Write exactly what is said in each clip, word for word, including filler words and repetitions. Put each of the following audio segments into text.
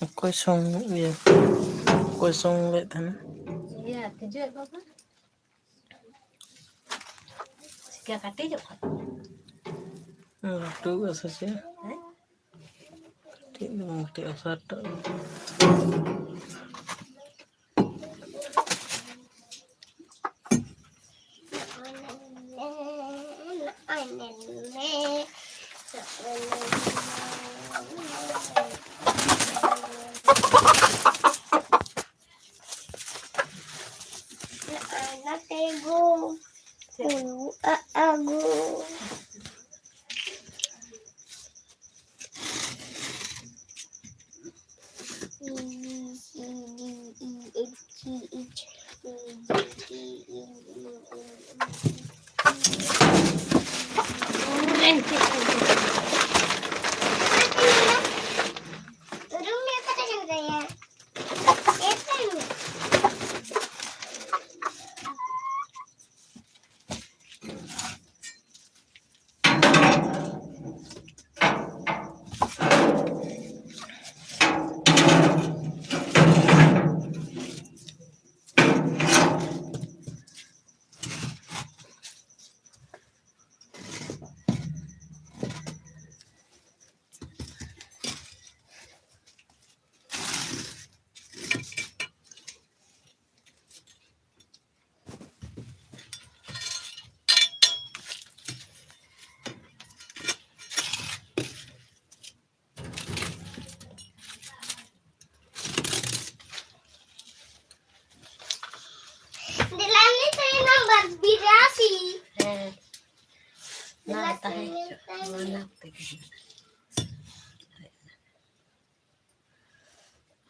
ᱚᱠᱚᱭ ᱥᱚᱝ ᱤᱭᱟᱹ ᱚᱠᱚᱭ ᱥᱚᱝ ᱞᱮᱫ ᱛᱟᱦᱮᱱᱟ? ᱤᱭᱟᱹ ᱛᱤᱡᱩ ᱮ ᱵᱟᱵᱟ᱾ ᱪᱤᱠᱟ ᱠᱟᱹᱴᱤᱡᱚᱜ ᱠᱟᱱᱟ? ᱞᱟᱹᱴᱩ ᱜᱮ ᱥᱮ ᱪᱮᱫ? ᱦᱮᱸ? ᱠᱟᱹᱴᱤᱡ ᱫᱚ ᱵᱟᱝ, ᱠᱟᱹᱴᱤᱡ ᱚᱥᱟᱨ ᱴᱟᱜ᱾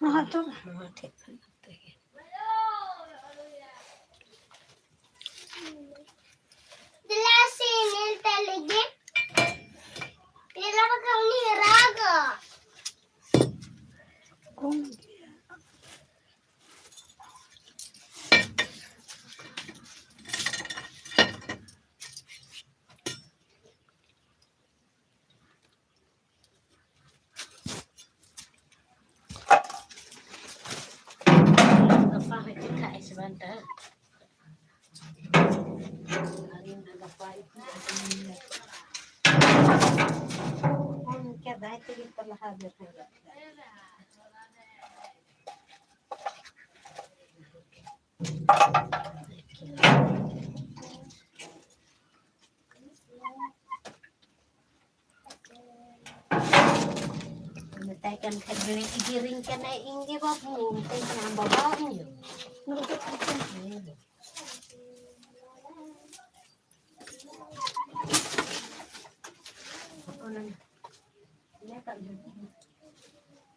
ᱱᱚᱣᱟ ᱫᱚ ᱱᱚᱣᱟ ᱴᱷᱮᱡ ᱠᱷᱚᱱ ᱱᱚᱛᱮ ᱜᱮ᱾ ᱫᱮᱞᱟ ᱥᱮ ᱧᱮᱞ ᱛᱟᱞᱮ ᱜᱮ᱾ ᱫᱮᱞᱟ ᱵᱟᱠᱷᱟᱱ ᱩᱱᱤ ᱨᱟᱜᱟ᱾ ᱠᱚᱢ ᱜᱮᱭᱟ᱾ ᱜᱟᱯᱟ ᱦᱚᱸ ᱪᱮᱠᱟᱜ ᱟᱭ ᱥᱮ ᱵᱟᱝ ᱛᱟᱦᱮᱸ? ᱟᱹᱞᱤᱧ ᱫᱚ ᱜᱟᱯᱟ ᱤᱫᱤ ᱟᱹᱞᱤᱧ᱾ ᱯᱷᱳᱱ ᱠᱮᱫᱟᱭ ᱛᱮᱜᱮ ᱛᱚ ᱞᱟᱦᱟ ᱫᱚ ᱦᱟᱸᱜ᱾ ᱢᱮᱛᱟᱭ ᱠᱟᱱ ᱠᱷᱟᱡ ᱫᱚᱭ ᱮᱜᱮᱨᱤᱧ ᱠᱟᱱᱟᱭ, "ᱤᱧ ᱜᱮ ᱵᱟᱹᱵᱩ", ᱢᱮᱛᱟᱹᱧ ᱠᱟᱱᱟ, "ᱟᱢ ᱵᱟᱵᱟ ᱤᱧ ᱜᱮ?"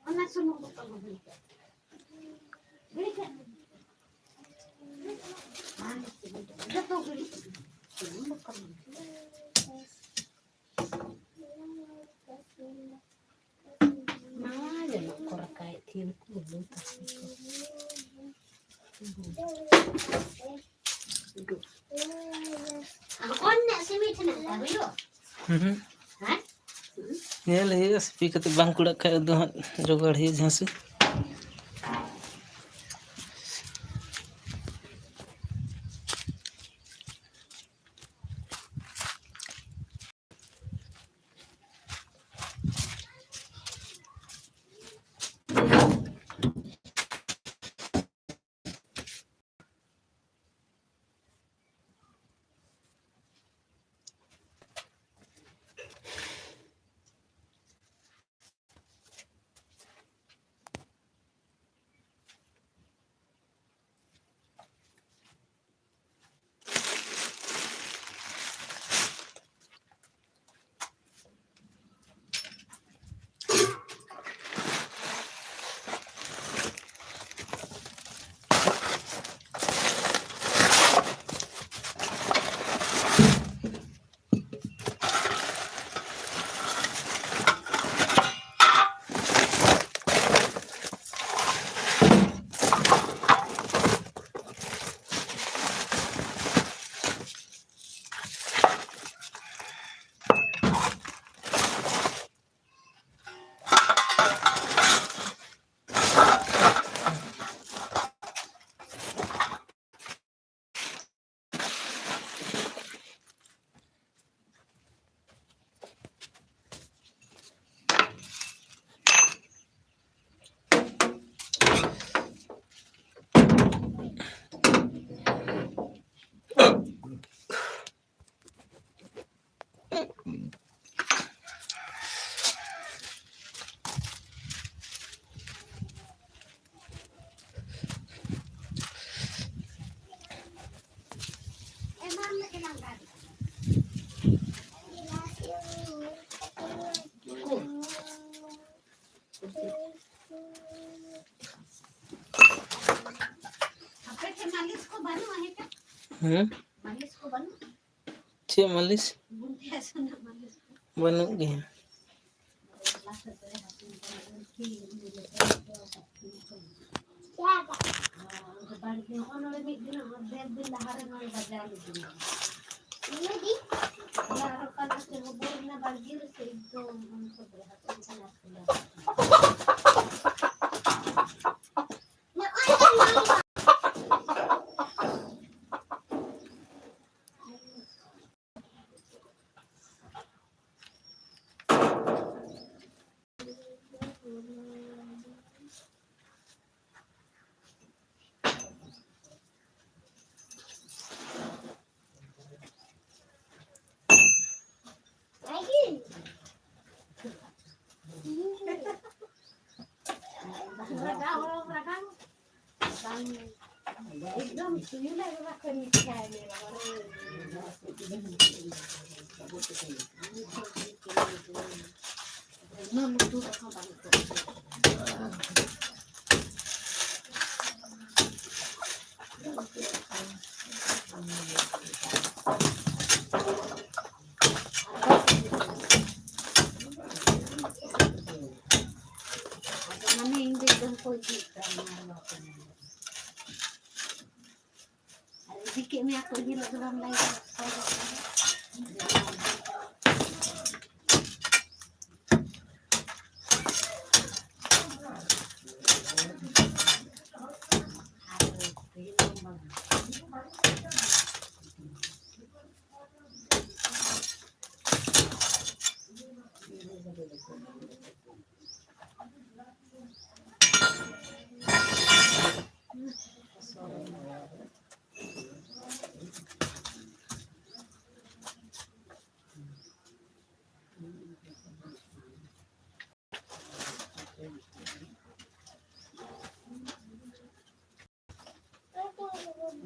ᱚᱱᱟ ᱥᱩᱱᱩᱢ ᱵᱚᱛᱚᱞ ᱦᱚᱸ ᱦᱩᱭ ᱠᱚᱜᱼᱟ᱾ ᱡᱚᱛᱚ ᱜᱷᱟᱹᱲᱤᱡ ᱥᱩᱱᱩᱢ ᱵᱚᱛᱚᱞ ᱦᱚᱸ᱾ ᱢᱟ ᱡᱚᱱᱚᱜ ᱠᱚ ᱨᱟᱠᱟᱭᱮᱫ ᱛᱟᱦᱮᱱ ᱠᱚ, ᱵᱟᱹᱵᱩ ᱛᱟᱠᱚ ᱠᱚ᱾ ᱦᱩᱸ᱾ ᱧᱮᱞ ᱦᱩᱭᱩᱜᱼᱟ, ᱥᱤᱯᱤ ᱠᱟᱛᱮ ᱵᱟᱝ ᱠᱩᱲᱟᱹᱜ ᱠᱷᱟᱡ ᱫᱚ ᱦᱟᱸᱜ ᱡᱚᱜᱟᱲ ᱦᱩᱭᱩᱜᱼᱟ ᱡᱟᱦᱟᱸ ᱥᱮᱫ᱾ ᱦᱮᱸ? ᱪᱮᱫ ᱢᱟᱹᱞᱤᱥ? ᱵᱟᱹᱱᱩᱜ ᱜᱮᱭᱟ᱾ ᱟᱫᱚ ᱢᱟᱱᱮ ᱤᱧ ᱫᱚ ᱮᱠᱫᱚᱢ ᱠᱚ ᱤᱫᱤᱭᱮᱫ ᱛᱟᱦᱮᱱᱟ, ᱟᱨ ᱵᱟᱠᱚ ᱧᱟᱢ᱾ ᱟᱨ ᱤᱫᱤ ᱠᱮᱫ ᱢᱮᱭᱟ ᱠᱚ, ᱤᱫᱤ ᱞᱮᱫ ᱫᱚ ᱵᱟᱢ ᱞᱟᱹᱭ ᱠᱮᱫᱟ᱾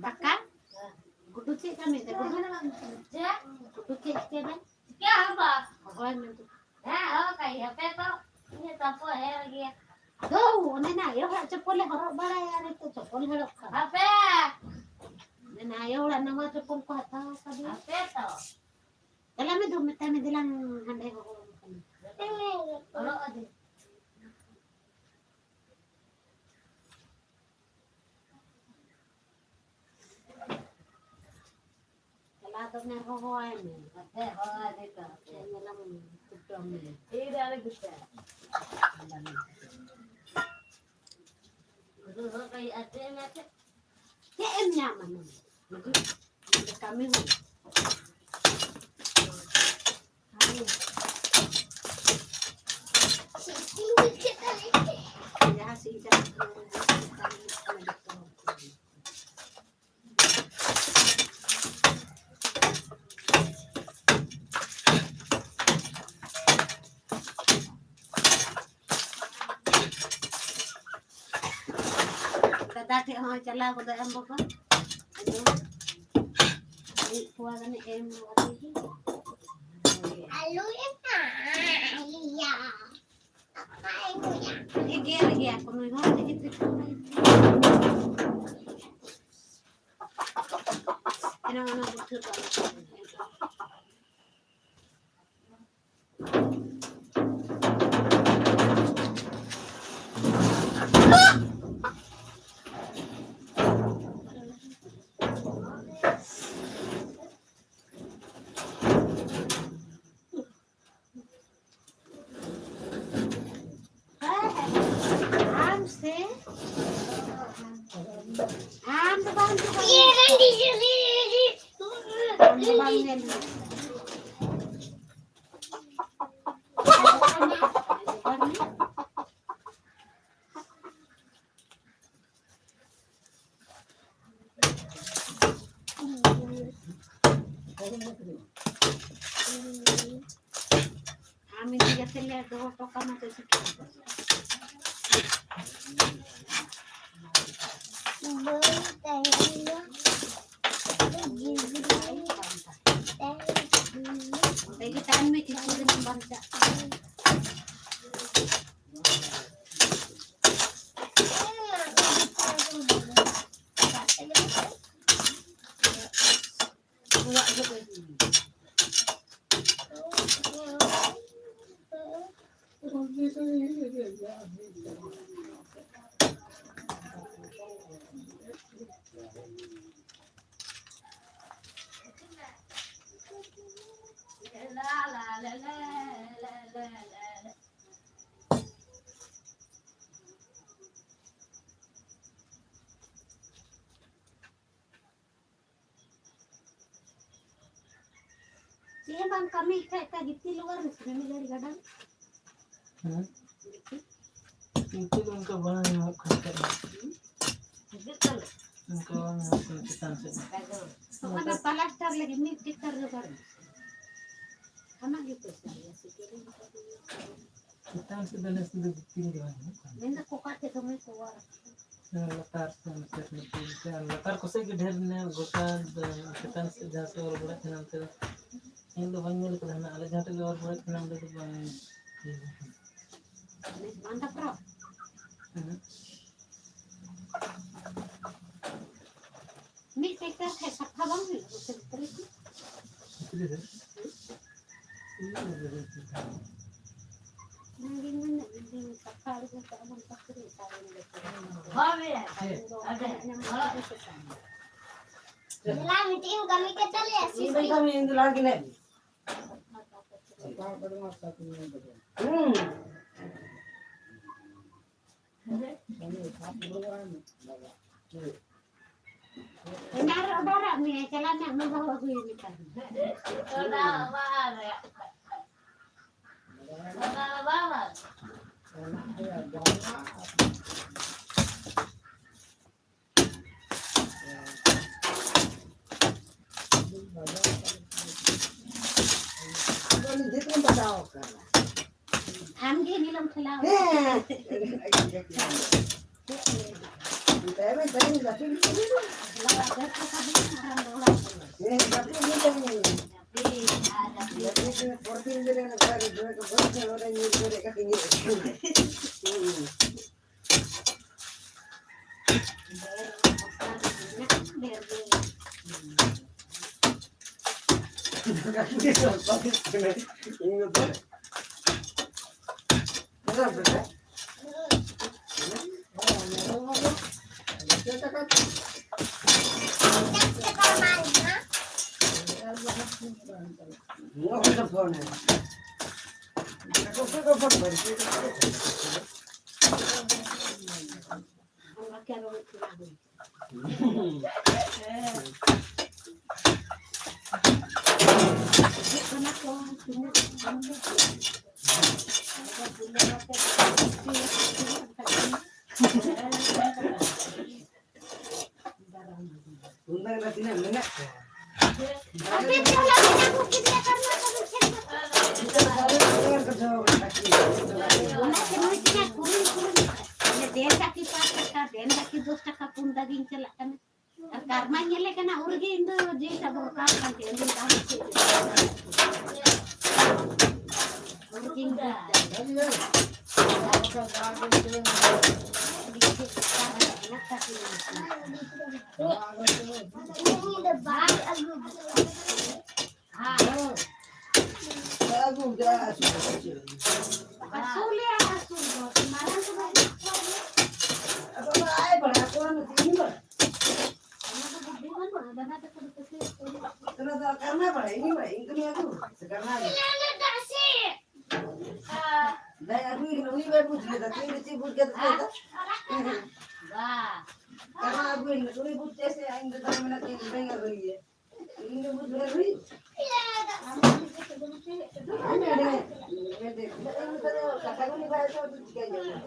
ᱫᱟᱠᱟ? ᱜᱩᱰᱩ ᱪᱮᱫ ᱠᱟᱹᱢᱤ ᱫᱟ? ᱜᱩᱰᱩ? ᱪᱮᱫ? ᱜᱩᱰᱩ ᱪᱮᱫ ᱪᱤᱠᱟᱹᱭ ᱫᱟ? ᱪᱤᱠᱟᱹ ᱦᱚᱸ ᱵᱟᱝ᱾ ᱦᱚᱦᱚᱭ ᱢᱮ ᱛᱚ᱾ ᱦᱮᱸ, ᱦᱚᱦᱚ ᱠᱟᱭ ᱦᱟᱯᱮ ᱛᱚ᱾ ᱤᱧᱟᱹᱜ ᱛᱟᱯᱚ ᱦᱮᱡ ᱞᱟᱹᱜᱤᱫ᱾ ᱟᱫᱚ ᱚᱱᱮ ᱱᱟ ᱟᱭᱳ ᱦᱚᱲᱟᱜ ᱪᱚᱯᱚᱞᱮ ᱦᱚᱨᱚᱜ ᱵᱟᱲᱟᱭᱟ, ᱱᱤᱛᱚᱜ ᱪᱚᱯᱚᱞ ᱦᱚᱨᱚᱜ ᱠᱟᱱᱟ᱾ ᱦᱟᱯᱮ᱾ ᱟᱭᱳ ᱚᱲᱟᱜ ᱱᱟᱣᱟ ᱪᱚᱯᱚᱞ ᱠᱚ ᱦᱟᱛᱟᱣ ᱠᱟᱫᱮᱭᱟ᱾ ᱟᱯᱮ ᱛᱚ᱾ ᱪᱟᱞᱟᱜ ᱢᱮ, ᱫᱩ ᱢᱮᱛᱟᱭ ᱢᱮ, ᱫᱮᱞᱟᱝ ᱦᱟᱸᱰᱮ ᱦᱚᱦᱚ ᱟᱢ ᱠᱟᱱᱟ᱾ ᱚᱞᱚᱜ ᱟᱹᱫᱤ᱾ ᱪᱟᱞᱟᱣ ᱫᱚ ᱚᱱᱮ ᱦᱚᱦᱚᱣᱟᱭ ᱢᱮ᱾ ᱦᱮᱸ, ᱦᱚᱦᱚᱣᱟᱭ ᱢᱮ ᱛᱚ᱾ ᱧᱮᱞᱟᱢ ᱠᱩᱴᱟᱹᱢ ᱢᱮ᱾ ᱮᱭ ᱨᱮ ᱟᱞᱮ ᱜᱩᱥᱟ᱾ ᱪᱮᱫ ᱮᱢ ᱧᱟᱢᱟ ᱱᱚᱰᱮ? ᱠᱟᱹᱢᱤ ᱦᱚᱸ᱾ ᱡᱟᱦᱟᱸ ᱥᱮᱫ ᱤᱧ ᱪᱟᱞᱟᱜ ᱠᱟᱱᱟ, ᱫᱟᱫᱟ ᱴᱷᱮᱡ ᱦᱚᱸ ᱪᱟᱞᱟᱣ ᱜᱚᱫᱚᱜ ᱟᱢ ᱵᱟᱵᱟ᱾ ᱟᱫᱚ ᱢᱤᱫ ᱯᱳᱣᱟ ᱜᱟᱱᱮ ᱮᱢ ᱟᱫᱮ ᱜᱮ᱾ ᱟᱞᱩ ᱮᱢᱟᱭᱟ᱾ ᱮᱜᱮᱨ ᱜᱮᱭᱟ ᱠᱚ ᱱᱩᱭ ᱦᱚᱸ, ᱛᱮᱜᱮ ᱛᱮᱜᱮ᱾ ᱮᱱᱟᱝ ᱚᱱᱟ ᱵᱩᱴᱷᱟᱹ ᱫᱚ ᱟᱞᱚ ᱛᱟᱦᱮᱱᱟ᱾ ᱟᱢ ᱥᱮ? ᱟᱢ ᱫᱚ ᱵᱟᱢ ᱪᱟᱵᱟᱭᱟ᱾ ᱟᱢ ᱫᱚ ᱵᱟᱢ ᱧᱮᱞ ᱢᱮ᱾ ᱟᱢ ᱤᱫᱤ ᱠᱟᱛᱮ ᱞᱮ ᱫᱚᱦᱚ ᱦᱚᱴᱚ ᱠᱟᱢᱟ ᱪᱮ ᱪᱤᱠᱟᱹ? ᱵᱟᱹᱧ ᱛᱟᱦᱮᱱᱟ᱾ ᱚᱸᱰᱮ ᱜᱮ ᱛᱟᱦᱮᱱ ᱢᱮ, ᱠᱤᱪᱷᱩ ᱫᱤᱱ ᱵᱟᱧᱪᱟᱜ ᱠᱟᱱᱟ᱾ ᱪᱮᱫ ᱦᱚᱸ ᱵᱟᱝ ᱠᱟᱹᱢᱤ ᱠᱷᱟᱡ ᱛᱟ ᱜᱤᱛᱤᱞ ᱚᱲᱟᱜ ᱨᱮ ᱥᱤᱨᱟᱹᱢᱤ ᱜᱟᱹᱲᱤ ᱜᱟᱰᱟ ᱨᱮ᱾ ᱦᱮᱸ? ᱜᱤᱛᱤᱞ ᱚᱱᱠᱟ ᱵᱟᱝ ᱧᱟᱢᱚᱜ ᱠᱟᱱ ᱛᱟᱦᱮᱸᱫ᱾ ᱦᱤᱡᱩᱜ ᱠᱟᱱᱟ᱾ ᱚᱱᱠᱟ ᱵᱟᱝ ᱧᱟᱢᱚᱜ ᱠᱟᱱᱟ ᱪᱮᱛᱟᱱ ᱥᱮᱫ᱾ ᱚᱱᱟ ᱯᱞᱟᱥᱴᱟᱨ ᱞᱟᱹᱜᱤᱫ ᱢᱤᱫ ᱴᱨᱟᱠᱴᱟᱨ ᱡᱚᱜᱟᱲ ᱢᱮ᱾ ᱟᱢᱟᱜ ᱜᱮ ᱯᱚᱭᱥᱟ ᱜᱮᱭᱟ ᱥᱮ ᱠᱤᱨᱤᱧ ᱠᱟᱛᱮ? ᱪᱮᱛᱟᱱ ᱥᱮᱫ ᱫᱚ ᱱᱮᱥ ᱫᱚ ᱜᱤᱛᱤᱞ ᱜᱮ ᱵᱟᱝ ᱧᱟᱢᱚᱜ ᱠᱟᱱᱟ᱾ ᱢᱮᱱᱫᱟ ᱠᱚᱠᱟ ᱛᱮ ᱫᱚᱢᱮ ᱠᱚ ᱚᱣᱟᱨ ᱟᱠᱟᱫᱟ᱾ ᱦᱮᱸ, ᱞᱟᱛᱟᱨ ᱥᱮᱫ ᱱᱚᱛᱮ ᱱᱚᱛᱮ ᱞᱟᱛᱟᱨ ᱠᱚᱥᱮᱫ ᱜᱮ ᱰᱷᱮᱨ ᱧᱮᱞ ᱜᱚᱴᱟ ᱫᱚ ᱪᱮᱛᱟᱱ ᱥᱮᱫ ᱡᱟᱦᱟᱸ ᱥᱮᱫ ᱚᱨ ᱵᱟᱲᱟᱜ ᱠᱟᱱᱟ ᱚᱱᱛᱮ ᱫᱚ ᱧᱮᱞ ᱫᱚ ᱵᱟᱹᱧ ᱧᱮᱞ ᱠᱟᱫᱟ᱾ ᱦᱟᱱᱟ ᱟᱞᱮ ᱡᱟᱦᱟᱸ ᱴᱷᱮᱱ ᱞᱮ ᱚᱨ ᱵᱟᱲᱟᱜ ᱠᱟᱱᱟ ᱚᱸᱰᱮ ᱫᱚ ᱵᱟᱝ᱾ ᱵᱟᱝ ᱫᱟᱯᱨᱚ? ᱦᱮᱸ᱾ ᱢᱤᱫ ᱴᱨᱟᱠᱴᱟᱨ ᱠᱷᱟᱡ ᱥᱟᱯᱷᱟ ᱵᱟᱝ ᱦᱩᱭᱩᱜᱼᱟ? ᱱᱚᱛᱮ ᱵᱷᱤᱛᱨᱤ ᱠᱚ? ᱵᱷᱤᱛᱨᱤ ᱨᱮ? ᱦᱮᱸ᱾ ᱤᱧ ᱫᱚ ᱵᱟᱹᱧ ᱪᱮᱫ ᱠᱟᱜᱼᱟ᱾ ᱚᱱᱟᱜᱤᱧ ᱢᱮᱱᱮᱫ, ᱡᱩᱫᱤ ᱥᱟᱯᱷᱟ ᱟᱹᱰᱤ ᱡᱳᱨ ᱠᱟᱜᱼᱟ ᱵᱚᱱ, ᱛᱟᱯᱚᱨᱮ ᱮᱴᱟᱜ ᱨᱮ ᱞᱮ ᱠᱚᱨᱟᱣᱟ᱾ ᱦᱳᱭ, ᱦᱳᱭ᱾ ᱟᱹᱞᱤᱧ ᱫᱚ ᱚᱱᱠᱟ ᱧᱟᱢ ᱠᱟᱛᱮ ᱥᱮ ᱥᱟᱯᱷᱟ᱾ ᱫᱮᱞᱟ, ᱢᱤᱫᱴᱤᱡ ᱮᱢ ᱠᱟᱹᱢᱤ ᱠᱮᱫ ᱛᱟᱞᱮᱭᱟ, ᱥᱤᱥᱤ᱾ ᱤᱧ ᱫᱚᱧ ᱠᱟᱹᱢᱤᱭᱟ, ᱤᱧ ᱫᱚ ᱞᱟᱦᱟ ᱜᱮ ᱞᱟᱹᱭ ᱢᱮ᱾ ᱦᱩᱸ᱾ ᱮᱱᱟᱝ ᱨᱮ ᱚᱰᱟᱨᱟᱜ ᱢᱮᱭᱟ, ᱪᱟᱞᱟᱜ ᱢᱮ, ᱟᱢ ᱵᱟᱹᱦᱩ ᱟᱹᱜᱩᱭᱮ ᱢᱮ ᱠᱟᱱ᱾ ᱚᱰᱟᱨ ᱵᱟᱝ ᱨᱮ᱾ ᱚᱰᱟᱨ ᱵᱟᱝ ᱨᱮ᱾ ᱟᱫᱚ ᱱᱤᱡᱮ ᱛᱮᱢ ᱵᱟᱡᱟᱣ ᱟᱠᱟᱱᱟ᱾ ᱟᱢ ᱜᱮ ᱧᱮᱞᱮᱢ ᱴᱷᱮᱞᱟᱣ᱾ ᱦᱮᱸ᱾ ᱢᱮᱛᱟᱭ ᱢᱮ, ᱛᱮᱦᱮᱧ ᱡᱟᱹᱯᱤᱫ ᱢᱮ᱾ ᱦᱮᱸ, ᱡᱟᱹᱯᱤᱫ ᱢᱮ ᱛᱮᱦᱮᱧ᱾ ᱡᱟᱹᱯᱤᱫ ᱢᱮ, ᱯᱚᱨ ᱫᱤᱱ ᱜᱮ ᱚᱱᱟ ᱜᱟᱹᱰᱤ ᱵᱨᱮᱠ ᱵᱚᱱᱫ ᱠᱟᱛᱮ ᱚᱸᱰᱮ ᱧᱤᱨ ᱵᱮᱨᱮᱫ ᱠᱟᱛᱮ ᱧᱮᱞ ᱦᱩᱭᱩᱜᱼᱟ᱾ ᱦᱩᱸ᱾ ᱰᱷᱮᱨ ᱜᱮ᱾ ᱤᱧ ᱫᱚ ᱛᱩᱢᱫᱟᱜ ᱨᱮ ᱛᱤᱱᱟᱹᱜ ᱢᱮᱱᱟᱜ ᱠᱚᱣᱟ? ᱚᱱᱟ ᱠᱤ ᱱᱩᱭ ᱛᱤᱱᱟᱹᱜ ᱠᱩᱨᱩᱢ ᱠᱩᱨᱩᱢ ᱠᱟᱱᱟ? ᱫᱮᱱ ᱫᱟᱠᱤ ᱯᱟᱸᱪ ᱴᱟᱠᱟ, ᱫᱮᱱ ᱫᱟᱠᱤ ᱫᱚᱥ ᱴᱟᱠᱟ, ᱯᱩᱱ ᱫᱟᱜᱤᱧ ᱪᱟᱞᱟᱜ ᱠᱟᱱᱟ᱾ ᱟᱨ ᱠᱟᱨᱢᱟᱧ ᱧᱮᱞᱮ ᱠᱟᱱᱟ, ᱩᱱᱨᱮᱜᱮ ᱤᱧ ᱫᱚ ᱡᱤᱣᱤ ᱴᱟᱜ ᱫᱚᱨᱠᱟᱨ ᱠᱟᱱ ᱛᱤᱧᱟ, ᱤᱧ ᱫᱚ ᱛᱟᱦᱮᱸ ᱦᱚᱪᱚᱭ ᱛᱤᱧᱟ᱾ ᱩᱱᱨᱮᱜᱮᱧ ᱵᱩᱡᱽ ᱫᱟ᱾ ᱟᱹᱥᱩᱞᱮᱭᱟ, ᱟᱹᱥᱩᱞ ᱫᱚ ᱢᱟᱨᱟᱝ ᱠᱚᱫᱚ ᱟᱫᱚ ᱟᱭ ᱵᱟᱲᱟ ᱠᱚᱣᱟ ᱱᱩᱠᱩ ᱤᱧ ᱵᱟᱲᱟ᱾ ᱚᱱᱟ ᱫᱚ ᱵᱩᱫᱽᱫᱷᱤ ᱵᱟᱹᱱᱩᱜᱼᱟ, ᱫᱟᱫᱟ ᱛᱟᱠᱚ ᱫᱚ ᱠᱟᱹᱴᱤᱡ ᱠᱚ ᱚᱱᱟ ᱫᱚ ᱠᱟᱨᱱᱟ ᱵᱟᱲᱟ, ᱤᱧ ᱵᱟᱲᱟ, ᱤᱧ ᱫᱚ ᱟᱹᱜᱩ ᱥᱮ ᱠᱟᱨᱱᱟ ᱜᱮ᱾ ᱫᱟᱭ ᱟᱹᱜᱩᱭ ᱠᱟᱱᱟ, ᱩᱱᱤ ᱵᱟᱭ ᱵᱩᱡᱽ ᱞᱮᱫᱟ, ᱛᱤᱱ ᱨᱮ ᱪᱮᱫ ᱵᱩᱡᱽ ᱠᱟᱛᱮ ᱪᱮᱫ ᱫᱟ? ᱵᱟ᱾ ᱠᱟᱨᱱᱟ ᱟᱹᱜᱩᱭ ᱠᱟᱱᱟ, ᱩᱱᱤ ᱵᱩᱡᱽ ᱪᱮᱫ ᱥᱮ ᱤᱧ ᱫᱚ ᱫᱟᱲᱮ ᱢᱮᱱᱟᱜ ᱛᱤᱧ ᱵᱟᱹᱧ ᱟᱹᱜᱩᱭ ᱜᱮᱭᱟ᱾ ᱤᱧ ᱫᱚ ᱵᱩᱡᱽ ᱵᱟᱲᱟ ᱦᱩᱭ᱾ ᱟᱢ ᱫᱚ ᱪᱮᱫ ᱫᱚ ᱪᱮᱫ ᱫᱚ ᱟᱢ ᱫᱚ ᱠᱟᱛᱷᱟ ᱠᱚ ᱞᱟᱹᱭ ᱵᱟᱲᱟᱭᱟ ᱛᱚ, ᱪᱤᱠᱟᱹᱭ ᱜᱮᱭᱟ?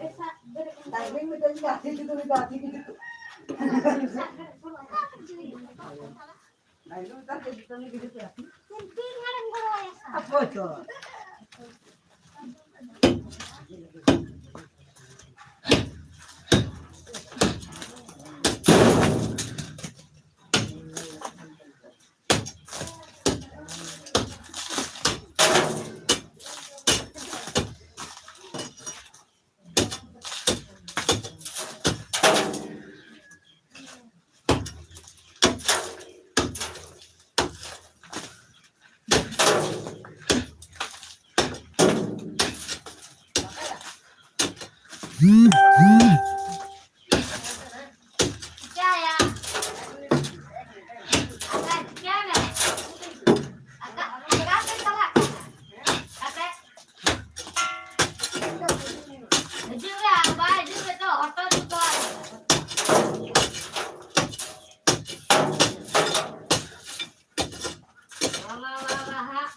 ᱰᱟᱝᱨᱤ ᱢᱤᱫᱴᱮᱱ ᱜᱟᱛᱮ ᱡᱩᱫᱟᱹ ᱩᱱᱤ ᱫᱚ ᱟᱹᱛᱤᱧ ᱤᱫᱤ ᱠᱚ᱾ ᱰᱟᱝᱨᱤ ᱢᱤᱫᱴᱟᱝ ᱜᱟᱛᱮ ᱡᱩᱫᱟᱹ ᱩᱱᱤ ᱜᱤᱫᱤ ᱠᱚ ᱟᱹᱛᱤᱧ᱾ ᱟᱯᱚᱭ ᱪᱚ᱾ ᱦᱤᱡᱩᱜ ᱢᱮ, ᱟᱨ ᱵᱟᱭ ᱦᱤᱡᱩᱜ ᱢᱮ ᱛᱚ, ᱦᱚᱴᱚᱜ ᱡᱩᱛ ᱫᱚ᱾ ᱵᱟᱵᱟ, ᱵᱟᱵᱟ, ᱦᱟᱸᱜ᱾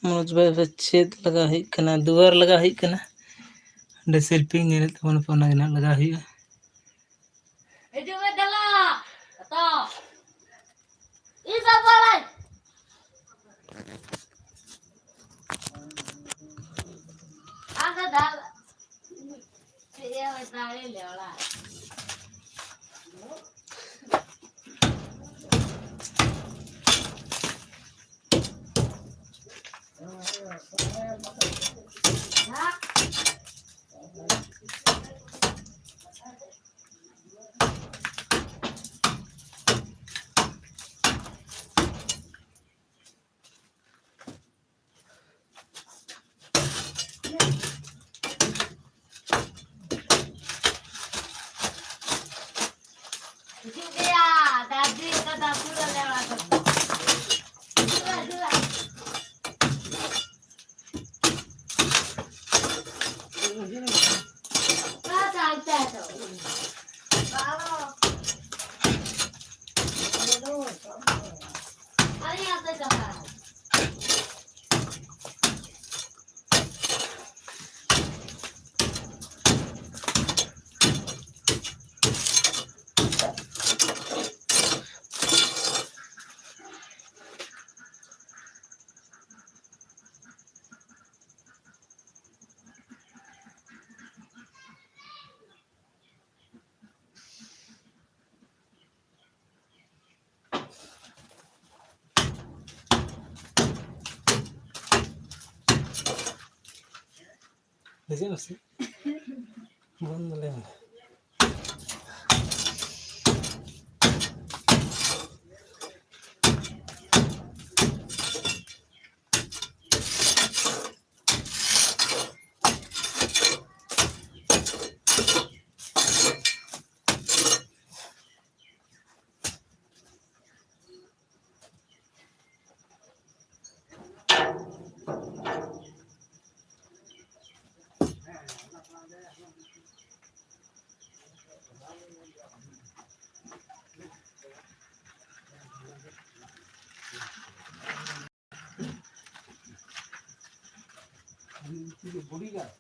ᱢᱚᱡᱽ ᱵᱷᱟᱵᱮ ᱪᱷᱮᱫ ᱞᱟᱜᱟᱣ ᱦᱩᱭᱩᱜ ᱠᱟᱱᱟ, ᱫᱩᱣᱟᱹᱨ ᱞᱟᱜᱟᱣ ᱦᱩᱭᱩᱜ ᱠᱟᱱᱟ᱾ ᱚᱸᱰᱮ selfie ᱧᱮᱞᱮᱫ ᱛᱟᱵᱚᱱ ᱯᱮ, ᱚᱱᱟ ᱜᱮ ᱱᱟᱦᱟᱜ ᱞᱟᱜᱟᱣ ᱦᱩᱭᱩᱜᱼᱟ᱾ ᱦᱤᱡᱩᱜ ᱢᱮ ᱫᱮᱞᱟ, ᱮᱛᱚᱢ᱾ ᱤ ᱵᱟᱵᱟ ᱞᱟᱹᱭ᱾ ᱟᱫᱚ ᱫᱟᱞ᱾ ᱦᱤᱡᱩᱜ ᱜᱮᱭᱟ, ᱫᱟᱫᱤ ᱚᱠᱟ ᱫᱟᱫᱩ ᱞᱮ ᱚᱲᱟᱜ ᱫᱚ᱾ ᱦᱤᱡᱩᱜᱼᱟ, ᱦᱤᱡᱩᱜᱼᱟ᱾ ᱚᱠᱟ ᱫᱟᱫᱩ ᱫᱚ? ᱵᱟᱵᱟ᱾ ᱟᱨᱮ ᱟᱯᱮ ᱪᱟᱞᱟᱜᱼᱟ᱾ ᱫᱮᱡᱚᱜ ᱢᱮᱥᱮ᱾ ᱵᱚᱱᱫᱚ ᱞᱟᱹᱭ ᱢᱮ᱾ Bodyguard.